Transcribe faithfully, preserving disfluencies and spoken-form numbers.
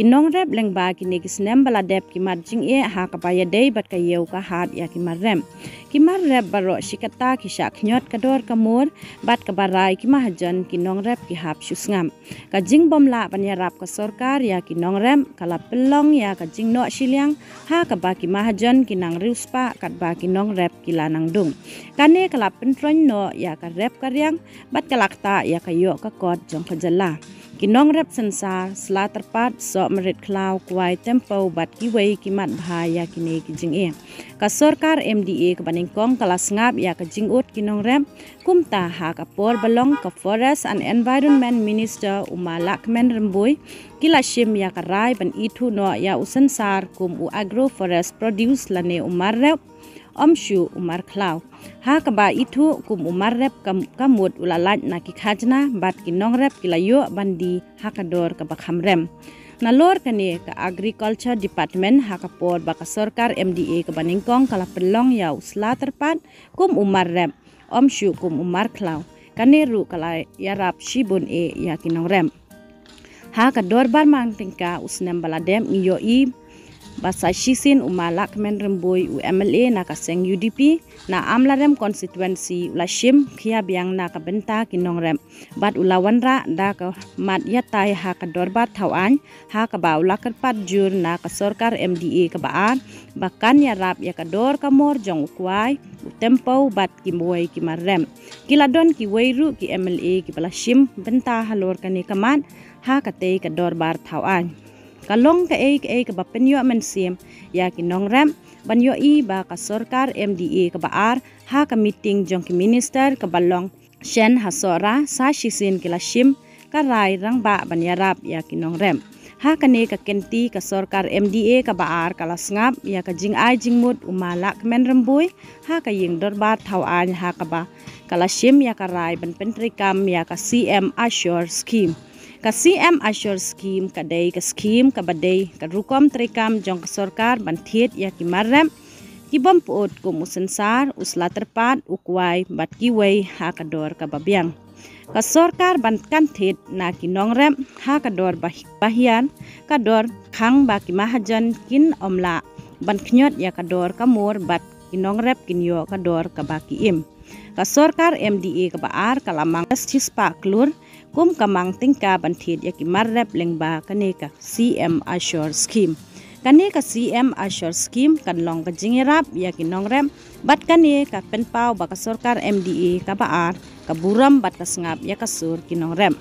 Ki nongrep lyngba kine ki snem ba la dep ki mad jingeh ha kaba ïadei bad ka ïew ka hat ïa ki mar rep. Ki mar rep baroh shi katta ki shah khñiot ka dor ka mur bad kaba rai ki mahajon ki nongrep ki hap shu sngap. Ka jingbym lah ban ïarap ka sorkar ïa ki nongrep ka la pynlong ïa ka jingnoh shiliang ha kaba ki mahajon ki nang riewspah katba ki nongrep ki la nang dung. Kane ka la pyntroiñ noh ïa ka rep ka riang bad ka la ktah ïa ka ïoh ka kot jong ka jylla. Ki nongrep synsar, sla tyrpad, soh marit khlaw, kwai, tempew bad kiwei ki mad bha ïa kine ki jingeh. Ka sorkar M D A kaba nyngkong ka la sngap ïa ka jingud ki nongrep. Kumta ha ka por ba long ka Forest and Environment Minister u Ma Lahkmen Rymbui, ki la shim ïa ka rai ban ithuh noh ïa u synsar kum u agro forest produce lane u mar rep, ym shu u mar khlaw. Ha kaba ithuh kum u mar rep ka, ka mut u la lait na ki khajna bad ki nongrep ki la ïoh ban die ha ka dor kaba kham rem. Nalor kane ka Agriculture Department ha ka por ba ka sorkar M D A kaba nyngkong ka la pynlong ïa u sla tyrpad kum u mar rep, ym shu kum u mar khlaw. Kane ruh ka la ïarap shibun eh ïa ki nongrep. Ha ka dorbar mang tyngka u snem ba la dep ngi ïohi ba sa shisien u Ma Lahkmen Rymbui u M L A na ka seng U D P na Amlarem constituency u la shim khia biang na ka bynta ki nongrep bad u la wanrah da ka mat ïatai ha ka dorbar thaw aiñ ha kaba u la kyrpad jur na ka sorkar M D A kaba ar ba kan ïarap ïa ka dor ka mor jong u kwai, u tempew bad kiwei ki mar rep. Ki la don kiwei ruh ki M L A kiba la shim bynta halor kane ka mat ha katei ka dorbar thaw aiñ. Ka long kaei kaei kaba pynïoh mynsiem ïa ki nongrep ban ïohi ba ka sorkar M D A kaba ar ha ka meeting jong ki minister kaba long shen ha Sohra sa shisien ki la shim ka rai rangbah ban ïarap ïa ki nongrep. Ha kane ka kynti ka sorkar M D A kaba ar ka la sngap ïa ka jingai jingmut u Ma Lahkmen Rymbui ha ka ïing dorbar thaw aiñ ha kaba ka la shim ïa ka rai ban pyntreikam ïa ka C M ASSURE scheme. Ka C M ASSURE scheme ka dei ka scheme kaba dei ka rukom treikam jong ka sorkar ban thied ïa ki mar rep kibym pyut kum u synsar, u sla tyrpad, u kwai bad kiwei ha ka dor kaba biang. Ka sorkar ban kan thied na ki nongrep ha ka dor ba, ba hiar, ka dor khang ba ki mahajon kin ym lah ban khñiot ïa ka dor ka mor bad ki nongrep kin ïoh ka dor kaba ki im. Ka sorkar M D A kaba ar ka la mang shispah klur kum ka mang tyngka ban thied ïa ki mar rep lyngba kane ka C M ASSURE scheme. Kane ka C M ASSURE scheme kan long ka jingïarap ïa ki nongrep bad kane ka pynpaw ba ka sorkar M D A kaba ar ka burom bad ka sngap ïa ka sur ki nongrep.